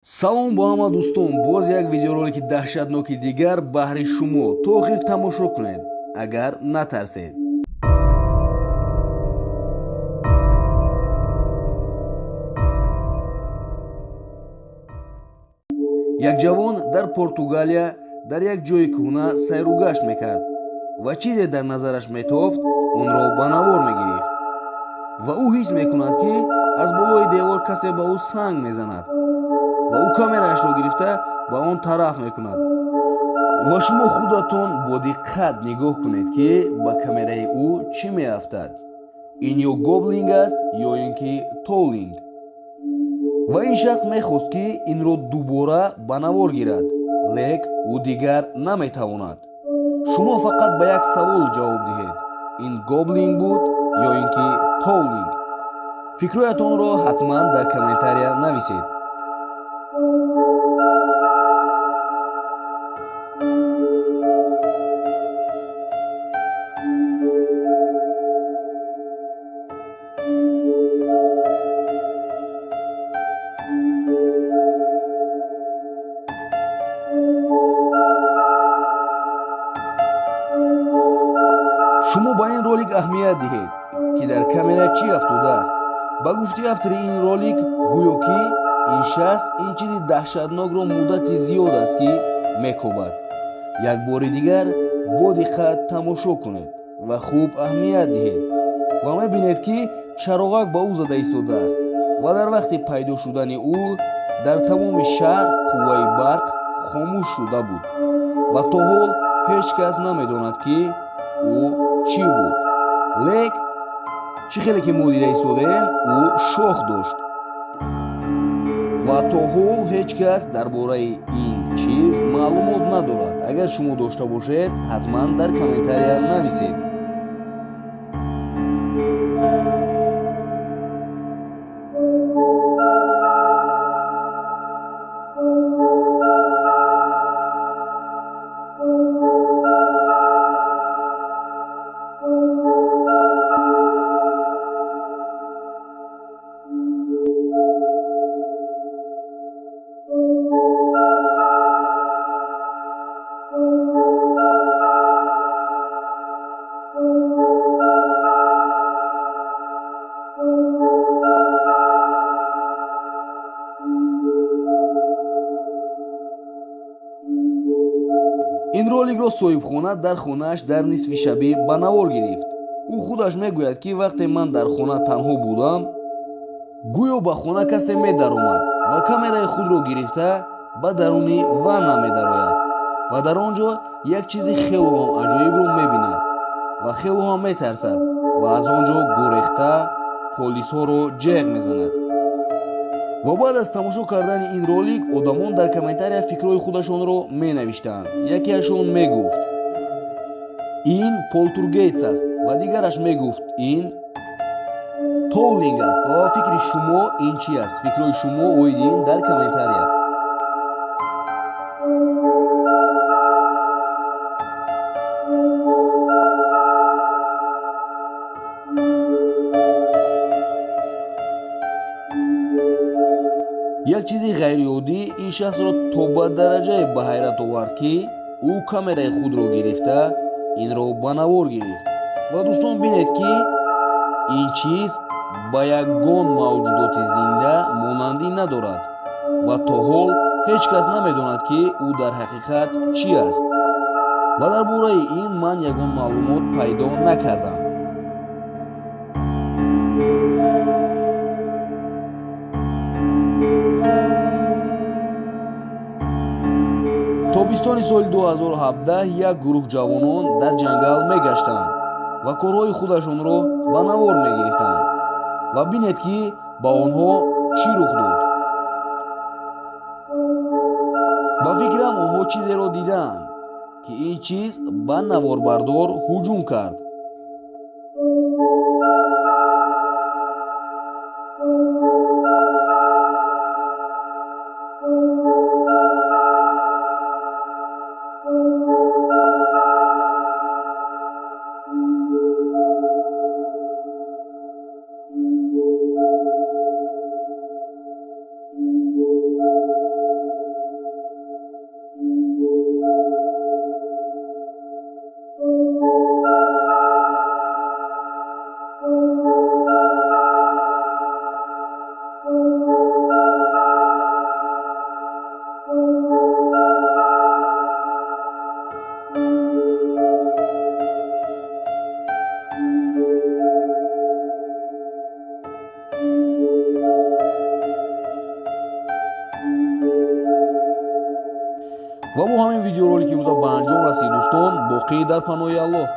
Салом бо ҳама дӯстон, боз як видеоролики даҳшатноки дигар баҳри шумо. То охир тамошо кунед, агар натарсед. Як ҷавон дар Португалия дар як ҷойи кӯҳна сайру гашт мекард ва чизе дар назараш метофт, онро ба навор мегирифт. Ва ӯ ҳис мекунад, ки аз болои девор касе ба ӯ санг мезанад ва ӯ камераашро гирифта ба он тараф мекунад. Ва шумо худатон бо диққат нигоҳ кунед, ки ба камераи ӯ чӣ меафтад. Ин ё гоблинг аст, ё ин ки толлинг. Ва ин шахс мехост, ки инро дубора ба навор гирад, лек ӯ дигар наметавонад. Шумо фақат ба як савол ҷавоб диҳед: ин гоблинг буд ё ин ки толлинг? Фикрҳоятонро ҳатман дар комментария нависед. Шумо ба ин ролик аҳамият диҳед, ки дар камера чӣ афтодааст. Ба гуфти автори ин ролик, гӯё ки ин шахс ин чизи даҳшатнокро муддати зиёд аст, ки мекобад. Як бори дигар бо диққат тамошо кунед ва хуб аҳамият диҳед ва мебинед, ки чароғак ба ӯ зада истодааст ва дар вақти пайдо шудани ӯ дар тамоми шаҳр қувваи барқ хомӯш шуда буд ва то ҳол ҳеҷ кас намедонад, ки ӯ чӣ буд. Лек чӣ хеле ки мо дида истодаем, ӯ шох дошт ва то ҳол ҳеҷ кас дар бораи ин чиз маълумот надорад. Агар шумо дошта бошед, ҳатман дар комментария нависед. Ин роликро соҳибхона дар хонааш дар нисфи шабӣ ба навор гирифт. Ӯ худаш мегӯяд, ки вақте ман дар хона танҳо будам, гӯё ба хона касе медаромад ва камераи худро гирифта ба даруни ванна медарояд ва дар он ҷо як чизи хело ҳам аҷоибро мебинад ва хело ҳам метарсад ва аз он ҷо гурехта полисҳоро ҷеғ мезанад. Ва баъд аз тамошо кардани ин ролик одамон дар комментария фикрҳои худашонро менавиштанд. Якеашон мегуфт: ин полтургейтс аст, ва дигараш мегуфт: ин толлинг аст. Ва ба фикри шумо ин чӣ аст? Фикрҳои шумо оиди ин дар комментария. Як чизи ғайриоддӣ ин шахсро то ба дараҷае ба ҳайрат овард, ки ӯ камераи худро гирифта инро ба навор гирифт. Ва дӯстон, бинед, ки ин чиз ба ягон мавҷудоти зинда монандӣ надорад ва то ҳол ҳеҷ кас намедонад, ки ӯ дар ҳақиқат чӣ аст. Ва дар бораи ин ман ягон маълумот пайдо накардам. Тобистони соли 2017 як гурӯҳ ҷавонон дар ҷангал мегаштанд ва корҳои худашонро ба навор мегирифтанд. Ва бинед, ки ба онҳо чӣ рух дод. Ба фикрам, онҳо чизеро дидаанд, ки ин чиз ба наворбардор ҳуҷум кард. Ва бо ҳамин видеоролики имрӯза ба анҷом расид, дӯстон. Боқӣ дар паноҳи Аллоҳ.